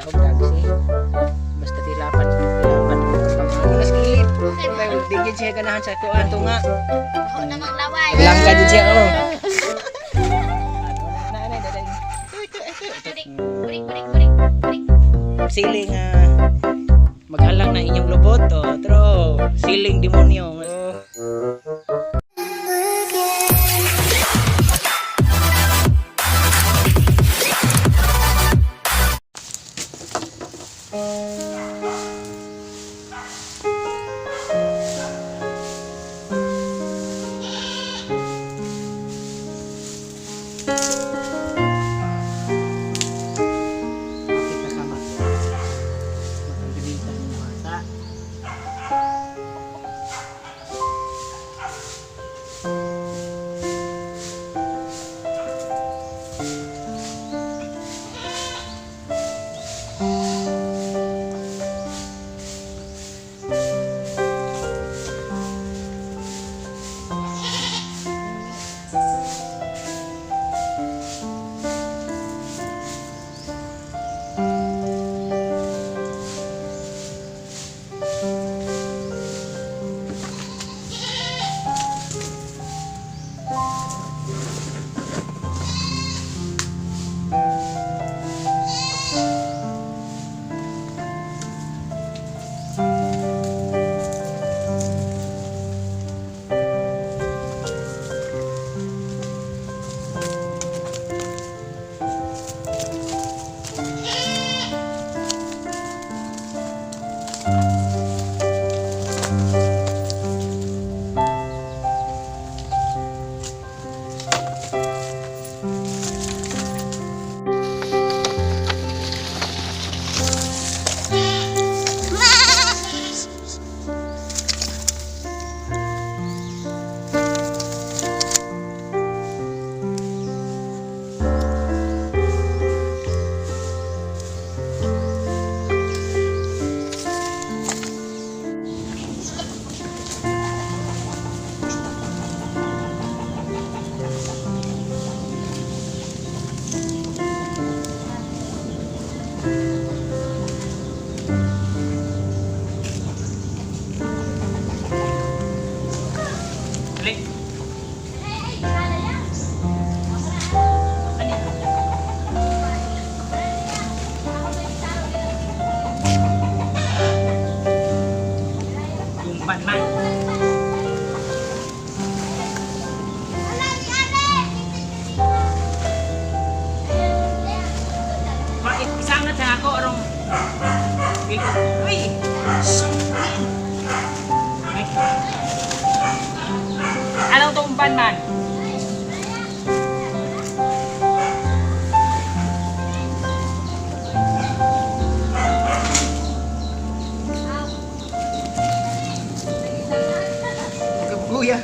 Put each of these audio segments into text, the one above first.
Og taxi. Basta tilapan, tilapan. Pang kilid. Di gid siya ganahan sa kuan tunga. Ako na maglaway. Langka jud siya, oh. Na, na, na, na. Burik, burik, burik, burik. Siling maghalang na inyong lubot, oh. Tro, siling demonyo. Kita kama. Matanggalita ng bata. Dali. Tumban man. Isangat sa ako arong. Uy. Ay. Anong tumban man? Kabuya.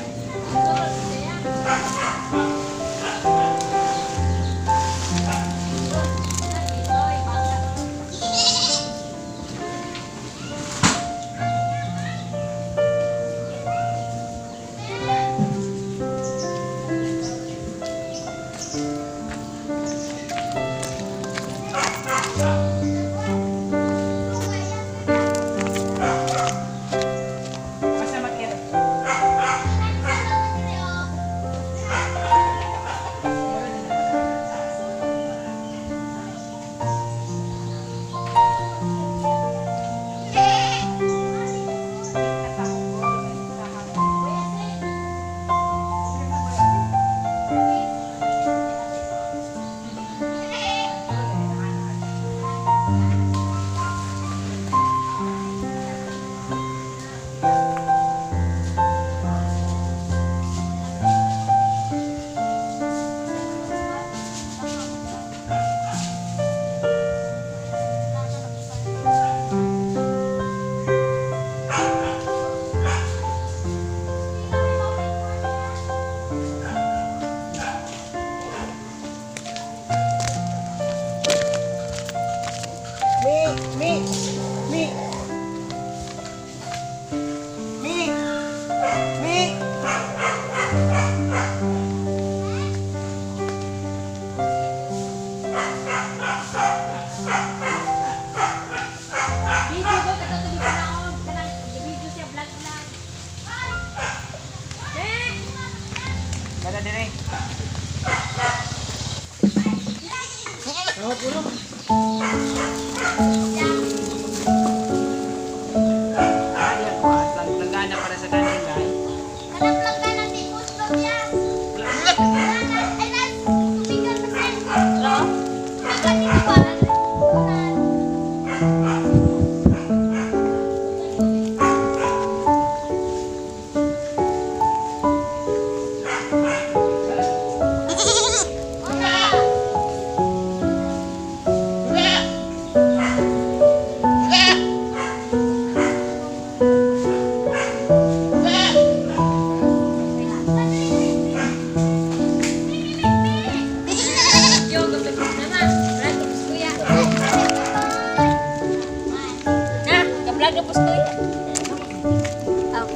Basta makita. Mi, mi, mi. Mi. Mi. Wala ka pustoy. Aw.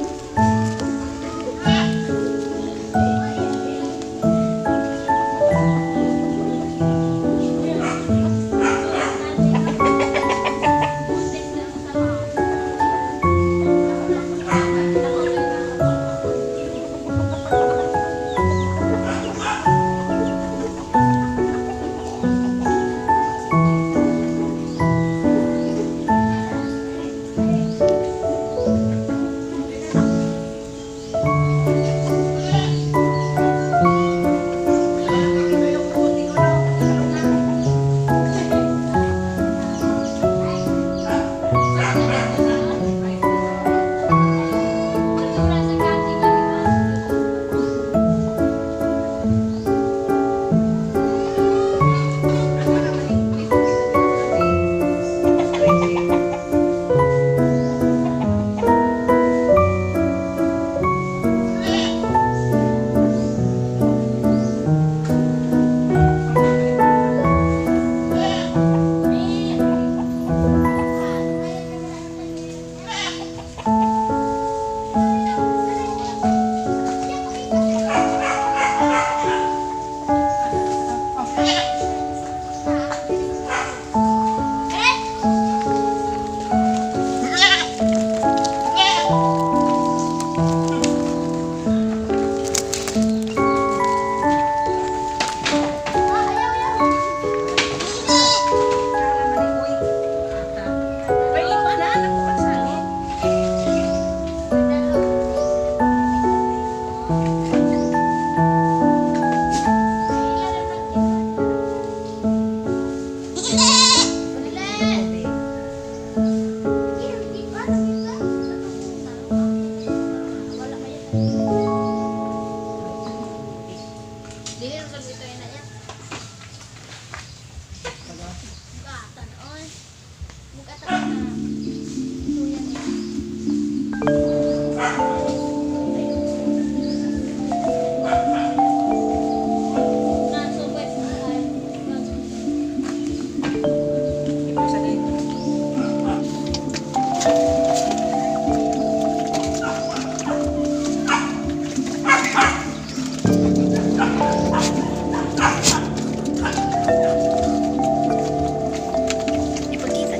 Ipakita.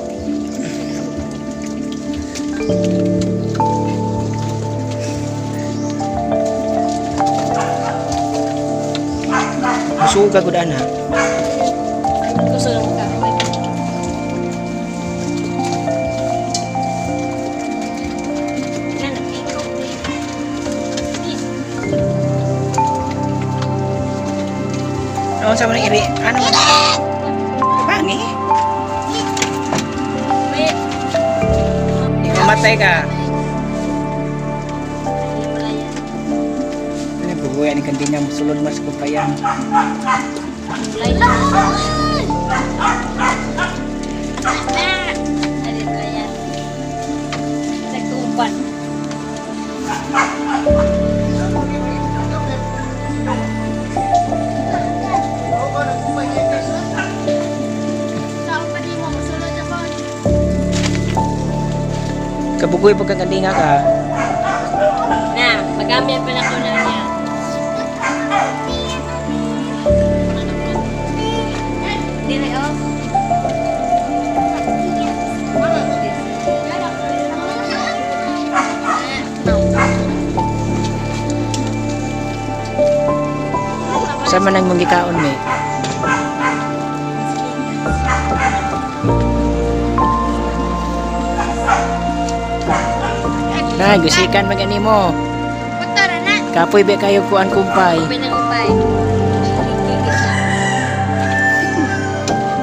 Musuga gud ana. Gusto lang ka. Ano sa mga iri? Ano man? Pangi? Mamatay ka. Ano bubuya ni kandinya musulod mas ko pa yan. Kabugoy pagka kandinga ka. Na, magamit pa na ko na niya. Dili oh. Sa man ang mong gikaon me? Na, gusikan magani mo. Punta na. Kapoy ba kayo kuan kumpay? Pinangupay.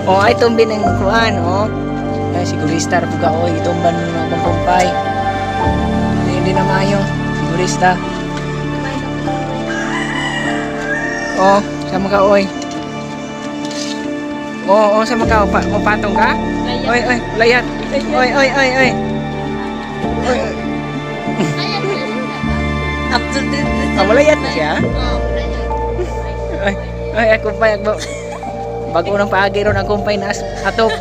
Oh, ay tumbi ng kuan, oh. Ay, sigurista ra puga oy, itumban mo ng akong kumpay. Hindi, hindi na maayo. Sigurista. Oh, sama ka oy. Oh, oh, sama ka pa, patong ka? Oy, oy, layat. Oy, oy, oy, oy. Oy, oy. Up to the Ah, malayat na siya? Oh, Ay, ay, ay, kumpay, agbo. Bago nang paagi ron ang kumpay na atop.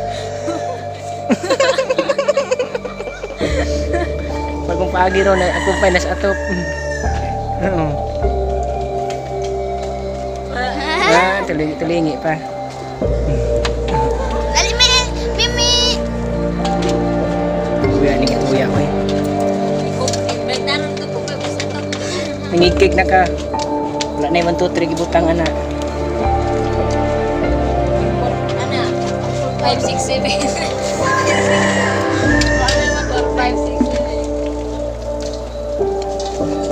Akong paagi ron, akong pa nasa atop. Oo. Ah, tulingi, tulingi pa. Dali, mi! Mimi! Kuya, ni kuya ko eh. Balik to ko sa to. Nangigkig na ka. Wala na yung 1, 2, 3, gibutang ana. Ana. 5 6 7. 5 6 7.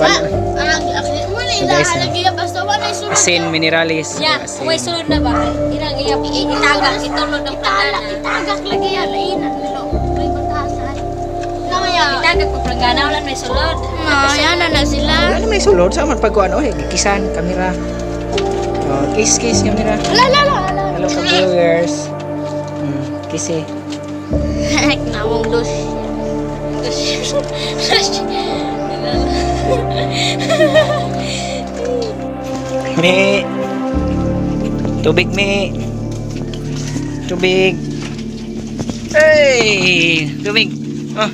Ah, ang mo na So, guys, ila lagi basta wala sulod. Asin, mineralis. Ya, Asin. may sulod na ba? Ilang iya itagak itulod ang Itala, plangana. itagak lagi yan. Ay, nalilo. May batasan. Namaya. Itagak ko plangana wala may sulod. Na, yan na na sila. Wala na may sulod. Sa man pagkuan, oy, gikisan, kamera. Oh, kiss, kiss, kamera. Ala, ala, ala, ala. Hello ka viewers. Kiss eh. Nawong dos. Dos. Mi. Tubig, mi. Tubig. Hey! Tubig. Oh.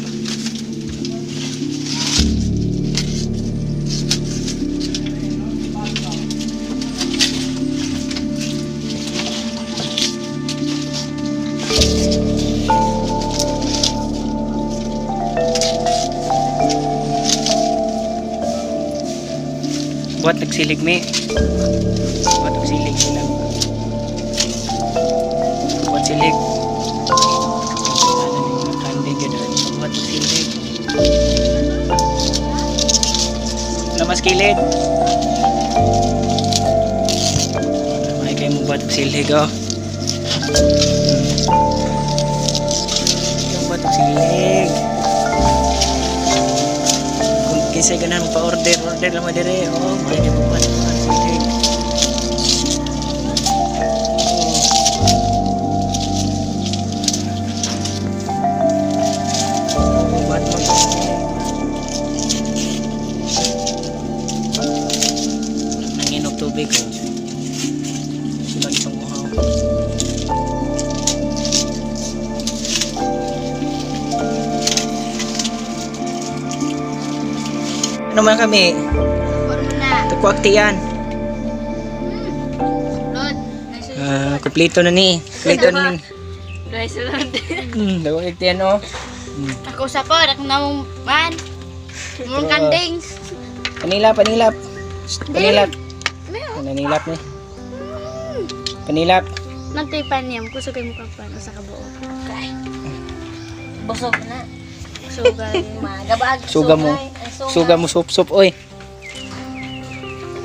Buhat nagsilig, mi. Buhat nagsilig sila. Buhat silig. Ano ni mga kanding gano'n. Buhat nagsilig. Lamas kilid. May kayo mo buhat nagsilig, oh. Yung buhat nagsilig. Kung kinsay ganahan mo pa-order, order lang mo dire. Oh, may kayo mo buhat nagsilig. Buhat mo. Nanginog tubig oh. Sila itong uhaw. Ano man kami? Na. Tukuaktiyan. Lord. Ah, kumpleto na ni. Kumpleto na ni. May sulod. Tukuaktiyan oh. Ako sa po, rak namong man. Mong kanding. Panilap, panilap. Shh, panilap. Panilap ni. Panilap. Nantay pa niya, kusog kay mukha pa sa kabuo. Busog na. Sugay. Magabaag. Suga mo. Suga mo sup-sup oy.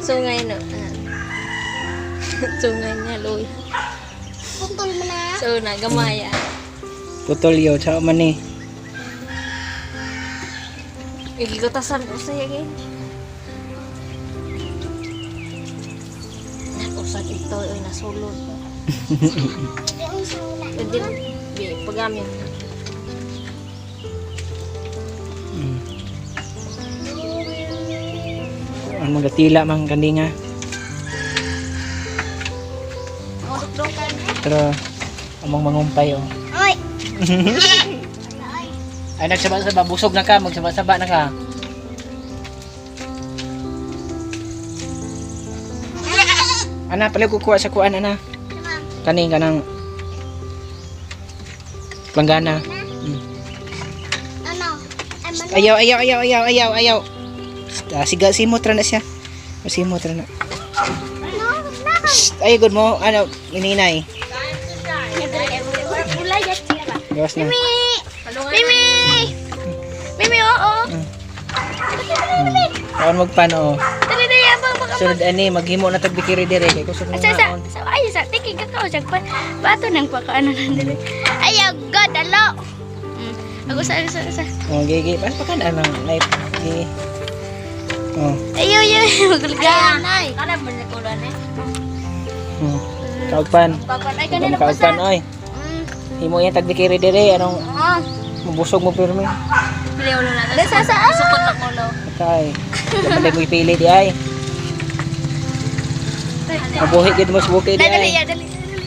Sungay no. Ah. Sungay niya loy. Putol mo na. So na gamaya. Putol yo, sao man ni. Igigutasan ko sa yagin. Usag ito ay nasulod. Pwede bi pagamit na. Ang mga tila mang kandinga. Pero among mangumpay oh. Oy. Ay nagsaba-saba, busog na ka, magsaba-saba na ka. Ana, pala kukuha sa kuan ana. Kani kanang planggana. Ano? Ay, man. Ayaw, ayaw, ayaw, ayaw, ayaw, ayaw. Ah, siga simot ra na siya. Simot ra na. Ano? Shh, ay good mo. Ano, ininay. Ulay ya siya ba? Gawas na. Mimi! Mimi! Mimi, oo. Kaon magpan oh. Dali na yan, baka baka. Sunod ani maghimo na tag bikiri dire kay kusog mo Sa, sa, naon. sa, ay, sa, tiki ka ka, sa, pa, bato nang pa ka, ano nang dali. Ay, God, alo. Ako sa, sa, sa. Oh, gigi, pas pa kan anang life. Gi. Oh. Ayo, ayo, magulga. Nay. Kana man na kulan eh. Oh. Kaugpan. Papan, ay, kanina pa Kaugpan sa. oy. Himo yan tag bikiri dire anong Ah. mabusog mo pirmi. Pili ulo na. Dali, sa, sa, ah. Sukot na ulo. Atay. Dapat mo ipili di ay. Mabuhi gid mo sa bukid di Dali, dali, ay. ya, dali, dali.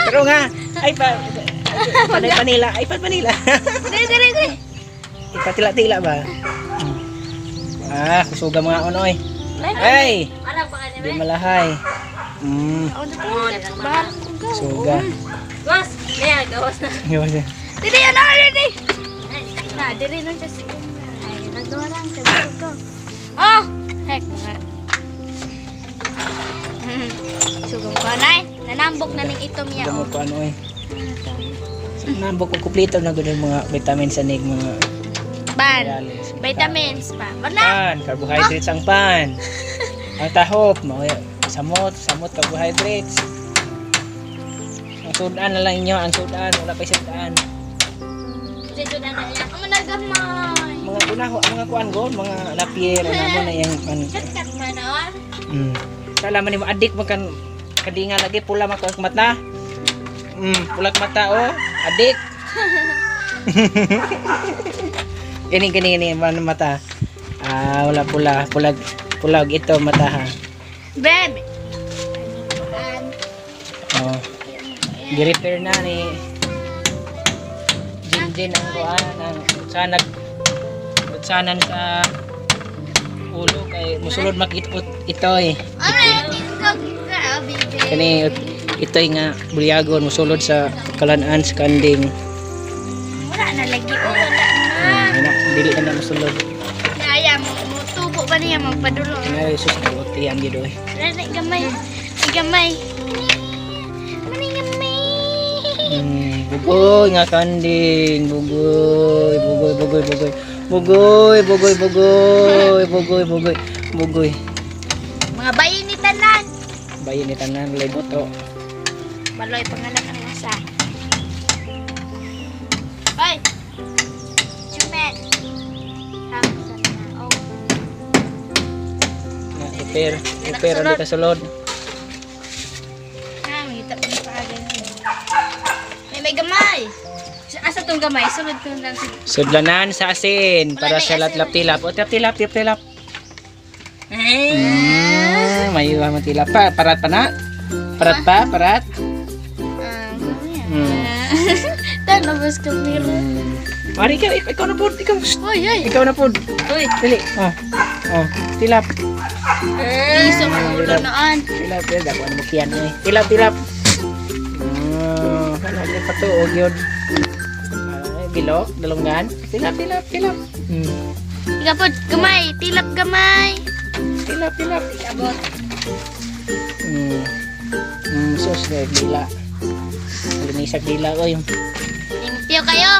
Pero nga, ay pa Panay panila, ay pan panila. Dili, dili, dili. Ipatila-tila ba? Ah, kusuga mga onoy. Ay, Alam pa ka di malahay. Bahala ko go. Suga. Gawas! Kaya, gawas na. Dili, ano, dili. Na, dili na siya sige. Ay, nagdorang sa ko. Oh, heck nga. Sugong ko nay. Nanambok na ning itom niya. Gamot Oh. ko ano eh. Nambok ko kumpleto na gud yung mga vitamins sa nig mga Ban. minerals. Vitamins pa. Wala. Pan, carbohydrates ang pan. Ang tahop, mga samot, samot carbohydrates. Ang sudan na lang inyo, ang sudan, wala pa sudan. Susunod na niya. Ang nagamay. Mga kunaho, mga kuan go, mga napier, ano mo na yung ano. Shortcut man, oh. Kala man nimo adik man kan kadinga lagi pula man kag mata. Pula kag mata oh, adik. Gani gani gani man mata. Ah, wala pula, pulag pulag ito mata ha. Bebe. Oh. Gi-repair na ni Jin Jin ang kuan ang sanag sanan sa ulo kay musulod makitpot ito eh. Alright, tingog ka, baby. Kani ito'y nga bulyagon musulod sa kalan-an sa kanding. Wala na lagi. Oh, wala na. Ina, dili na na musulod. Naya, mo, mo tubo ba niya magpadulo? Ina Jesus buti ang gid oy. Wala na gamay. Gamay. Mani gamay. Bugoy nga kanding, bugoy, bugoy, bugoy, bugoy. Bugoy, bugoy, bugoy, bugoy, bugoy, bugoy. Mga bayi ni tanan. Bayin ni tanan walay buto. Baloy panganak ang asa. Ay. Chumet. Oh. Na repair, repair di kasulod. Ah, mangita pa ni paagan. May gamay. Asa tong gamay? Sunod ko lang si Sudlanan sa asin para Wala na sa asin. latlap-tilap. O tilap-tilap, tilap-tilap. May iwa man tilap pa. Parat pa na. Parat pa, parat. Tanabas ka miro. Mari ka, ikaw na po, ikaw. Shh, Uy, uy. ikaw na po. Uy! Dili. Oh. Oh, tilap. Iso mo ulo noon. Tilap, tilap. Dako ano mo kiyan eh. Tilap, tilap. Wala ni patuog yun. Ay, bilok, dalungan. Tilap, tilap, tilap. Ikaw po, gamay. Tilap gamay. Tilap, tilap. Abot. Sus, eh, dila. Linisag dila ko yung Limpyo kayo.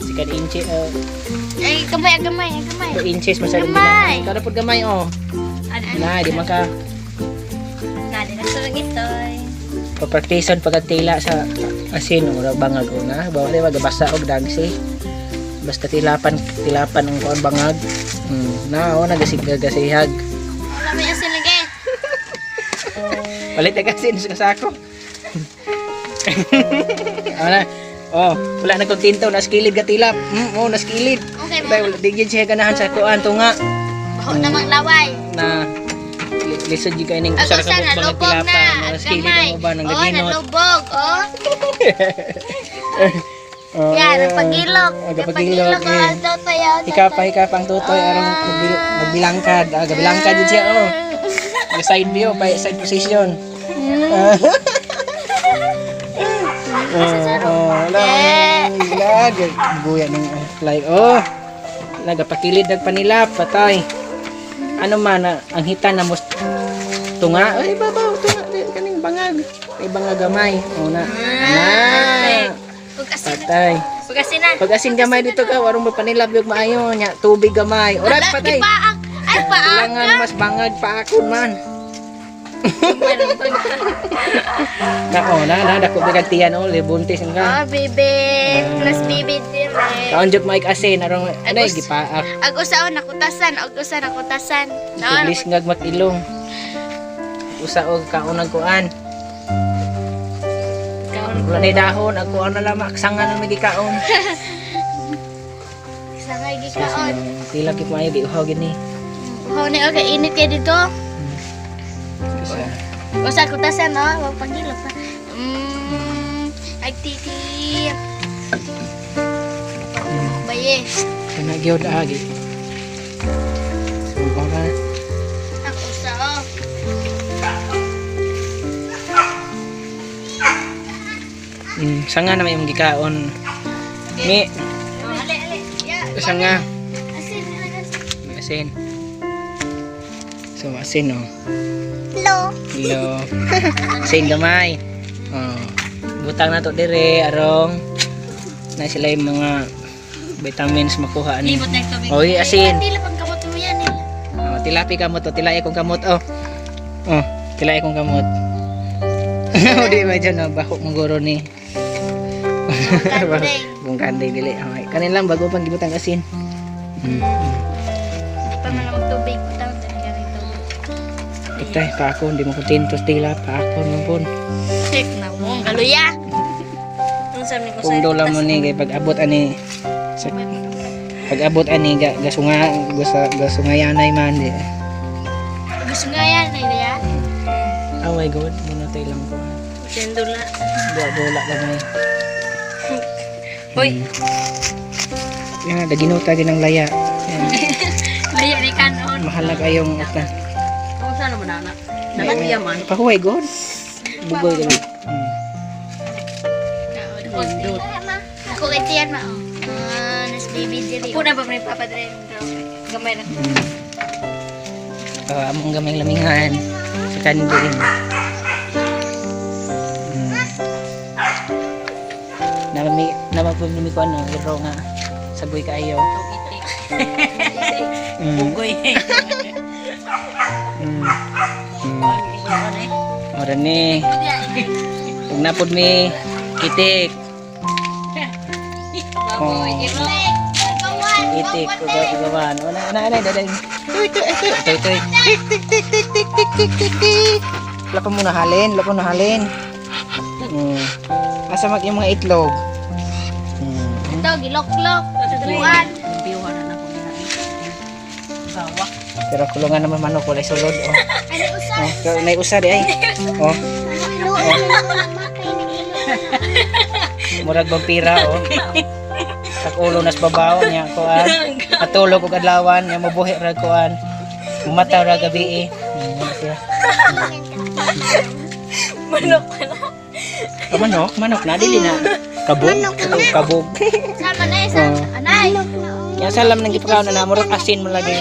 sikat inche, oh. Ay, gamay, gamay, gamay. 2 inches masyadong Gamay. dila. Ikaw na po gamay, oh. Ano? Na, di man ka Na, di na sunod ito. papraktison pagkatila sa asin o bangag o na bawa di magabasa og dagsi basta tilapan tilapan ang kuan bangag na o nagasig gasihag. Wala may asin lagi. Palit na asin sa sako. Ana oh, wala na kontento, naskilid ka tilap. Oh, naskilid. Okay, Tay, wala di gyud siya ganahan sa kuan tunga. Baho namang laway. Na lisod gyud kay ning Ang usa ka usa buok bangag nalubog na. tilapan. Ang Naskilid gamay. ang uban ang Oh, gaginot. nalubog. Oh. Oh, Yan, nagpagilok. Oh, nagpagilok, Nagpagilok. eh. Oh, totoy, oh, Ikaw pa, ikaw pang tutoy, arong magbilangkad. Ah, gabilangkad yun siya, oh. May side view, pa side position. Oh, wala. Wala, buya ng fly. Oh, nagapakilid nagpanilap, patay. Ano man, ah, ang hita na mus tunga. Ay, babaw, tunga. Di, kaning bangag. Ay, bangag gamay. Oh, na. Na. Pag asin. Patay. Pag asin na. Pag asin gamay dito ka, warong mapanilab yung maayo nya, tubig gamay. Orat Ala, patay. di paak. Ay, paak. Kailangan mas bangag pa ako man. Na oh, na na dako ba tiyan oh, libuntis Oh, ka. baby. Plus baby dire. Kaon jud maik asin arong anay gipaak. Ag usaon nakutasan, ag usa nakutasan. Naon. Iblis ngag matilong. Usa og kaon ang kuan. Wala na dahon, ang kuan na lamang aksangan ang nagikaon. Sa ngay gikaon. Tila kit maayo giuhaw gini. Uhaw ni okay init kay dito. Kasi Usa kutasan no, wag pagilok. Ag titi. Be. Kana gyud agi. So, baka Ako sa oh. Sanga na may imong gikaon. Mi, Oh, ale, ale. Ya. sanga. Asin, asin. Asin. So, asin oh. Hello. Hello. Asin gamay. Oh. Butang na to dire arong na sila yung mga vitamins makuha ani. Libot na yung tubig. Oy, asin. Tila pang kamot mo yan eh. Oh, tilapi kamot to, tilay akong kamot oh. Oh, tilay akong kamot. Oh, di ba dyan, oh, baho mong guro ni. Kandeng. Bung kandeng dili. Okay. Kanin lang bago pang gibutang asin. Di pa man lang tubig. Butang talaga rin tubig. Patay pa ako, hindi mo kontento tila pa ako nung pon. Check na mo. Galuya. Ang sabi ko Kung dola mo ni kay pag-abot ani sa pag-abot ani ga gasunga gasa gasungayanay man di. Gusto nga yan, ay ya. Oh my God, muna tayo lang ko. Sendo na. Dua dola gamay. Hoy, Yan, daginuta din ang laya. Yan, Laya ni kanon. mahalaga yung utan. Kung saan mo na na? Nalabiya man. Pahuway god. Bugoy gani. Ako kay tiyan ma. Oh. Ah, nas baby diri. Ako na ba may papadre? Gamay na. Among gamay lamingan sa kanding. Namami namapamimi ko ano, iro nga sagoy kaayo. Bugoy. Ora ni. Ug napod mi kitik. Oh. Itik uga ugawan. Una una una daday. Tuy tuy tuy tuy tuy. Tik tik tik tik tik tik tik tik tik. Wala pa muna halin, wala pa muna halin. Asa mag yung mga itlog? Ito, giloklok. Buwan. Biwa na na ko nila. Bawa. Pero kulungan naman manok walay sulod oh. Ano usa? Oh, pero nay usa di ay. Oh, murag vampira oh. Sak ulo nas babaw niya kuan. Matulog og adlawan niya mabuhi ra kuan. Mumata ra gabi eh. Ano siya. Manok ka na. Ah, manok, manok na dili na. Kabog, kabog. Sama na isa. Oh. Anay. Yang salam nang gipakaon na murag asin mo lagi.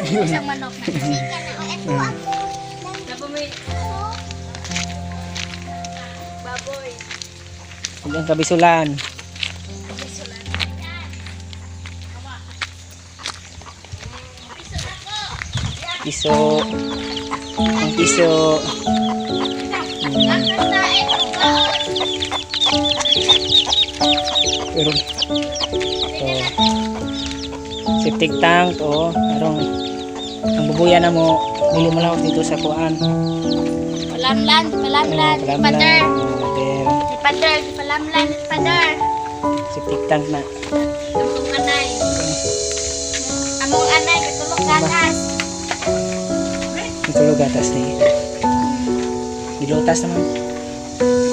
Isang manok na. Napa may baboy. Ug ang kabisulan. Piso. Ang piso. Pero to. Septic tank to. Arong ang bubuya na mo dili mo laot dito sa kuan. Palamlan, palamlan, Oh, pader. Pader. Pader, palamlan, pader. Septic tank na. Among anay. Among anay, katulog gatas. Ang tulog gatas ni. Gilutas naman.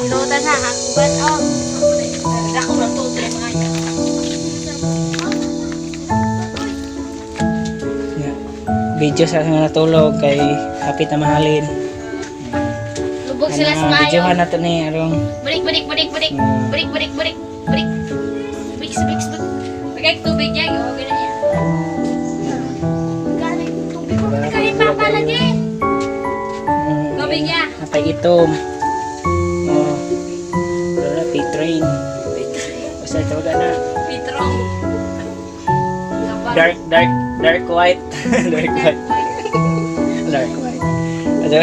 Luta na, hakuban oh. Ako na to mga yan. Nga. Video sa nga natulog kay hapit na mahalin. Lubog sila sa Ano, mayo. videohan na to ni arong Balik, balik, balik, balik. Balik, balik, balik. Balik. Balik, balik, balik. Pagkak tubig niya, gawa ganun niya. Galing tubig ko. Kay papa lagi. Tubig niya. Napay itom. Oh. Wala P-train. Basta tawag na. Pitrong. Dark dark dark white. Dark white. Dark white. Ano?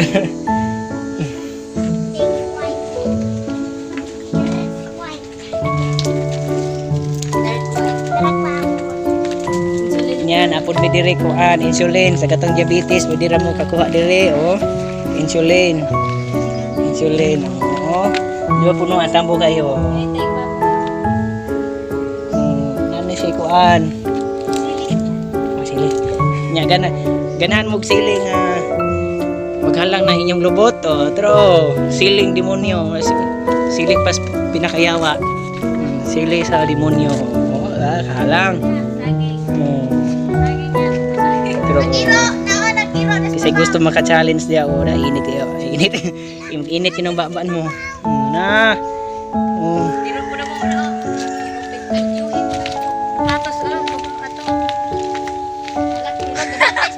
Yan, apod mi diri kuan insulin sa katong diabetes, pwede ra mo kakuha diri oh. Insulin. Insulin. Oh. Di ba puno ang tambo kayo? Ano siya kuan? Oh, sili. Nya gana ganahan mo og sili nga maghalang na inyong lubot oh. Tro, siling demonyo. Siling pas pinakayawa. Sili sa demonyo. Oh, Ah, kahalang. Saging. Oh. Saging yan. Saging. Pero Nagiro, nao nagiro na kasi gusto maka-challenge diya oh, na init eh. Init. Init yun ang babaan mo. Na. Oh. Tiro mo na mo na. Atos ano ato.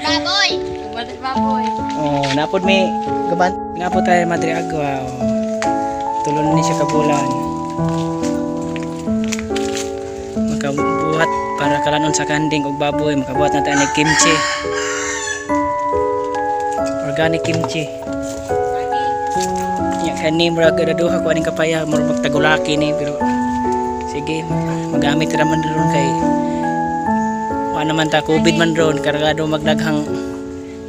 Baboy. Baboy. Baboy. Oh, napod may gaban. Nga po tayo Madre Agua. Oh. Tulon ni siya kabulan. Makabuhat para kalanon sa kanding og baboy, makabuhat na tayo ng kimchi. Organic kimchi. Ya kani murag duha ko aning kapaya murag magtagulaki ni, pero sige, magamit ra man ron kay wa naman ta, COVID man ron, kargado magdaghang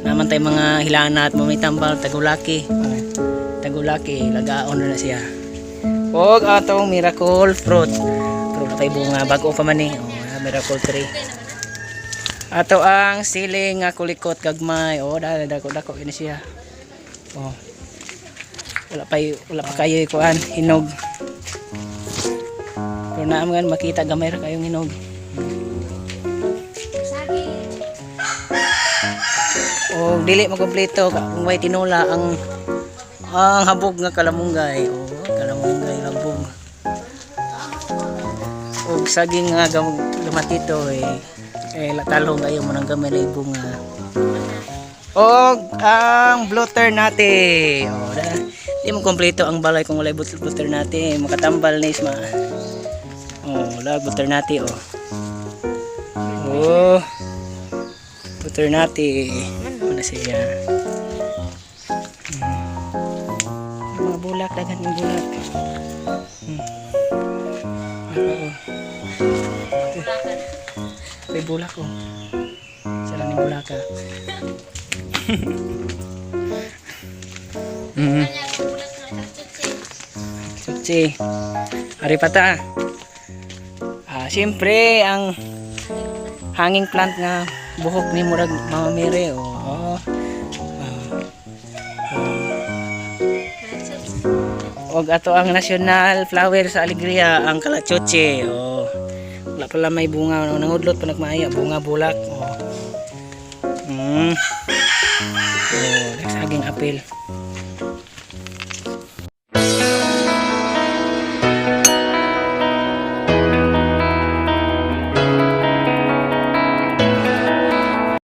naman tay mga hilanat mo, may tambal tagulaki. Oh, tagulaki lagaon na siya og atong miracle fruit, pero wala pa'y bunga, bago pa man eh. Oh, miracle tree. Ato ang siling nga kulikot gagmay. Oh, dako dako dako ini siya. Oh, wala pa kayo kuan hinog, pero naa man makita gamay ra kayong hinog. O dili makumpleto kung may tinula ang habog nga kalamunggay. O kalamunggay habog. Og saging nga gamatito eh, eh talong ayo mo nang gamay na bunga. Og ang blotter nati. O da, di mo kompleto ang balay kung walay blotter nati. Makatambal ni isma. O wala blotter nati oh. Oh. Blotter nati. Ano na siya? Yung mga bulak, daghan ng bulak. Ano, oh. May bulak oh. Sara ni bulaka. Sutsi. Ari pata. Ah, siyempre ang hanging plant nga buhok ni murag Mama Mary oh. Oh. Ah. Oh. Og ato ang national flower sa Alegria, ang kalachuche. Oh. Wala pala may bunga, no? Nangudlot pa nagmaaya, bunga bulak. Oh. Oh, saging apel.